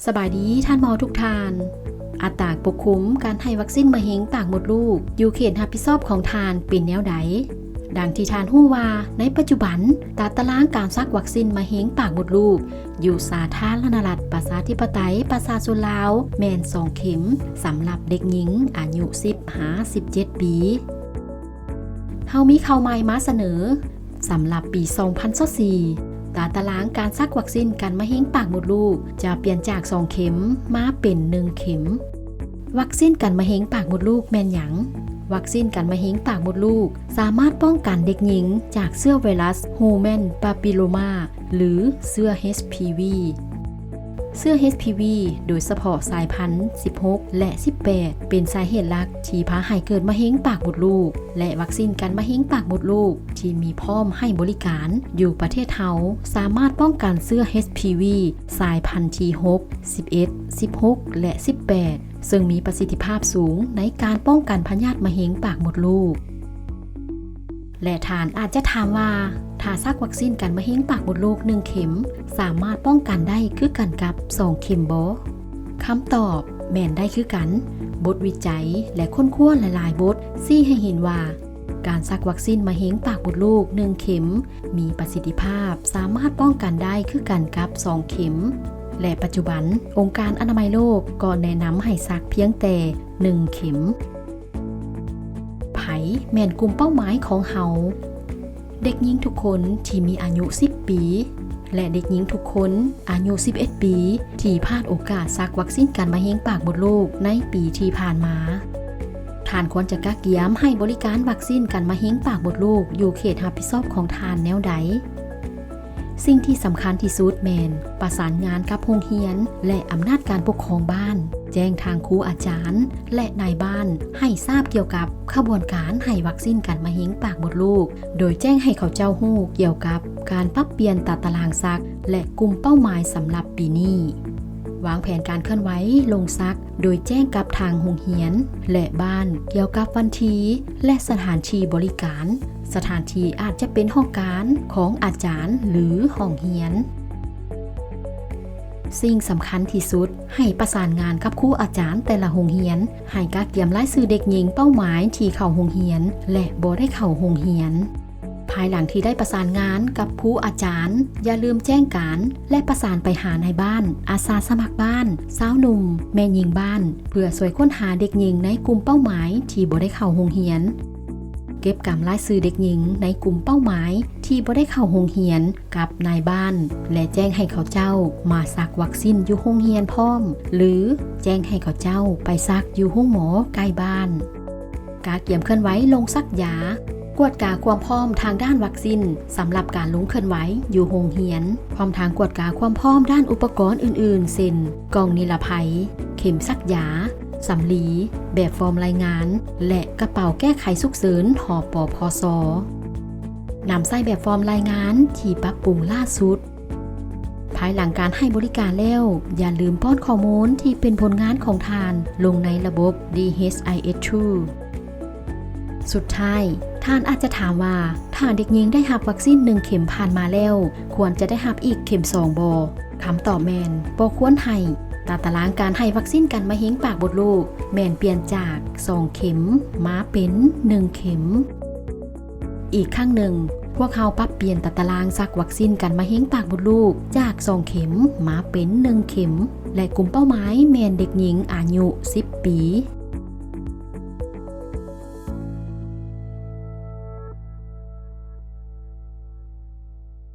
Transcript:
ສະບາຍດີທ່ານໝໍທຸກທ່ານ. ອັດຕາປົກຄຸມການໃຫ້ວັກຊິນມະເຮັງປາກມົດລູກຢູ່ເຂດຮັບຜິດຊອບຂອງທ່ານເປັນແນວໃດ? ດັ່ງທີ່ທ່ານຮູ້ວ່າ ໃນປັດຈຸບັນ ຕາຕະລາງການສັກວັກຊິນມະເຮັງປາກມົດລູກຢູ່ສາທາລະນະລັດ ປະຊາທິປະໄຕ ປະຊາຊົນລາວ ແມ່ນສອງເຂັມ ສຳລັບເດັກຍິງອາຍຸສິບຫາສິບເຈັດປີ. ເຮົາມີຂ່າວໃໝ່ມາສະເໜີ. ສຳລັບປີສອງພັນຊາວສີ່ ຕາຕະລາງການສັກວັກຊິນກັນມະເຮັງປາກມົດລູກຈະປ່ຽນຈາກສອງເຂັມມາເປັນໜຶ່ງເຂັມ. ວັກຊິນກັນມະເຮັງປາກມົດລູກແມ່ນຫຍັງ? ວັກຊິນກັນມະເຮັງປາກມົດລູກສາມາດປ້ອງກັນເດັກຍິງຈາກເຊື້ອໄວຣັສ Human Papilloma ຫຼື ເຊື້ອ HPV. ເຊື້ອ HPV ໂດຍສະເພາະສາຍພັນສິບຫົກ ແລະ ສິບແປດ ເປັນສາເຫດຫຼັກທີ່ພາໃຫ້ເກີດມະເຮັງປາກມົດລູກ ແລະ ວັກຊິນກັນມະເຮັງປາກມົດລູກທີ່ມີພ້ອມໃຫ້ບໍລິການຢູ່ປະເທດເຮົາ ສາມາດປ້ອງກັນເຊື້ອ HPV ສາຍພັນທີຫົກ ສິບເອັດ ສິບຫົກ ແລະ ສິບແປດ ເຊິ່ງມີປະສິດທິພາບສູງໃນການປ້ອງກັນພະຍາດມະເຮັງປາກມົດລູກ. ແລະ ທ່ານອາດຈະຖາມວ່າ ຖ້າສັກວັກຊິນກັນມະເຮັງປາກມົດລູກໜຶ່ງເຂັມ ສາມາດປ້ອງກັນໄດ້ຄືກັນກັບສອງເຂັມບໍ່? ຄຳຕອບ ແມ່ນໄດ້ຄືກັນ. ບົດວິໄຈ ແລະ ຄົ້ນຄວ້າຫຼາຍໆບົດຊີ້ໃຫ້ເຫັນວ່າ ການສັກວັກຊິນມະເຮັງປາກມົດລູກໜຶ່ງເຂັມ ມີປະສິດທິພາບ ສາມາດປ້ອງກັນໄດ້ຄືກັນກັບສອງເຂັມ ແລະ ປັດຈຸບັນ ອົງການອະນາໄມໂລກກໍແນະນຳໃຫ້ສັກພຽງແຕ່ໜຶ່ງເຂັມ. ໃຜແມ່ນກຸ່ມເປົ້າໝາຍຂອງເຮົາ? ເດັກຍິງທຸກຄົນທີ່ມີອາຍຸສິບປີ ແລະ ເດັກຍິງທຸກຄົນອາຍຸສິບເອັດປີ ທີ່ພາດໂອກາດສັກວັກຊິນກັນມະເຮັງປາກມົດລູກໃນປີທີ່ຜ່ານມາ. ທ່ານຄວນຈະກະກຽມໃຫ້ບໍລິການວັກຊິນກັນມະເຮັງປາກມົດລູກຢູ່ເຂດຮັບຜິດຊອບຂອງທ່ານແນວໃດ? ສິ່ງທີ່ສຳຄັນທີ່ສຸດແມ່ນປະສານງານກັບໂຮງຮຽນ ແລະ ອຳນາດການປົກຄອງບ້ານ, ແຈ້ງທາງຄູອາຈານ ແລະ ນາຍບ້ານໃຫ້ຊາບກ່ຽວກັບຂະບວນການໃຫ້ວັກຊິນກັນມະເຮັງປາກມົດລູກ, ໂດຍແຈ້ງໃຫ້ເຂົາເຈົ້າຮູ້ກ່ຽວກັບການປັບປ່ຽນຕາຕະລາງສັກ ແລະ ກຸ່ມເປົ້າໝາຍສຳລັບປີນີ້. ວາງແຜນການເຄື່ອນໄຫວລົງສັກ ໂດຍແຈ້ງກັບທາງໂຮງຮຽນ ແລະ ບ້ານກ່ຽວກັບວັນທີ ແລະ ສະຖານທີ່ບໍລິການ. ສະຖານທີ່ອາດຈະເປັນຫ້ອງການຂອງອາຈານ ຫຼື ຫ້ອງຮຽນ. ສິ່ງສຳຄັນທີ່ສຸດ, ໃຫ້ປະສານງານກັບຄູອາຈານແຕ່ລະໂຮງຮຽນ, ໃຫ້ກະກຽມລາຍຊື່ເດັກຍິງເປົ້າໝາຍທີ່ເຂົ້າໂຮງຮຽນ ແລະ ບໍ່ໄດ້ເຂົ້າໂຮງຮຽນ. ພາຍຫຼັງທີ່ໄດ້ປະສານງານກັບຄູອາຈານ, ຢ່າລືມແຈ້ງການ ແລະ ປະສານໄປຫານາຍບ້ານ, ອາສາສະໝັກບ້ານ, ຊາວໜຸ່ມ, ແມ່ຍິງບ້ານ ເພື່ອຊ່ວຍຄົ້ນຫາເດັກຍິງໃນກຸ່ມເປົ້າໝາຍທີ່ບໍ່ໄດ້ເຂົ້າໂຮງຮຽນ. ເກັບກຳລາຍຊື່ເດັກຍິງໃນກຸ່ມເປົ້າໝາຍທີ່ບໍ່ໄດ້ເຂົ້າໂຮງຮຽນກັບນາຍບ້ານ ແລະ ແຈ້ງໃຫ້ເຂົາເຈົ້າມາສັກວັກຊິນຢູ່ໂຮງຮຽນພ້ອມ ຫຼື ແຈ້ງໃຫ້ເຂົາເຈົ້າໄປສັກຢູ່ໂຮງໝໍໃກ້ບ້ານ. ກະກຽມເຄື່ອນໄຫວລົງສັກຢາ, ກວດກາຄວາມພ້ອມທາງດ້ານວັກຊິນສຳລັບການລົງເຄື່ອນໄຫວຢູ່ໂຮງຮຽນ, ພ້ອມທັງກວດກາຄວາມພ້ອມດ້ານອຸປະກອນອື່ນໆ ເຊັ່ນ ກ່ອງນິລະໄພ, ເຂັມສັກຢາ, ສຳລີ, ແບບຟອມລາຍງານ ແລະ ກະເປົາແກ້ໄຂສຸກເສີນ ຫປພສ. ນຳໃຊ້ແບບຟອມລາຍງານທີ່ປັບປຸງລ່າສຸດ. ພາຍຫຼັງການໃຫ້ບໍລິການແລ້ວ, ຢ່າລືມປ້ອນຂໍ້ມູນທີ່ເປັນຜົນງານຂອງທ່ານລົງໃນລະບົບ DHIS two. ສຸດທ້າຍ, ທ່ານອາດຈະຖາມວ່າ ຖ້າເດັກຍິງໄດ້ຮັບວັກຊິນໜຶ່ງເຂັມຜ່ານມາແລ້ວ, ຄວນຈະໄດ້ຮັບອີກເຂັມສອງບໍ່? ຄຳຕອບແມ່ນ ບໍ່ຄວນໃຫ້. ຕາຕະລາງການໃຫ້ວັກຊິນກັນມະເຮັງປາກມົດລູກ ແມ່ນປ່ຽນຈາກສອງເຂັມມາເປັນໜຶ່ງເຂັມ. ອີກຄັ້ງໜຶ່ງ, ພວກເຮົາປັບປ່ຽນຕາຕະລາງສັກວັກຊິນກັນມະເຮັງປາກມົດລູກຈາກສອງເຂັມມາເປັນໜຶ່ງເຂັມ ແລະ ກຸ່ມເປົ້າໝາຍແມ່ນເດັກຍິງອາຍຸສິບປີ.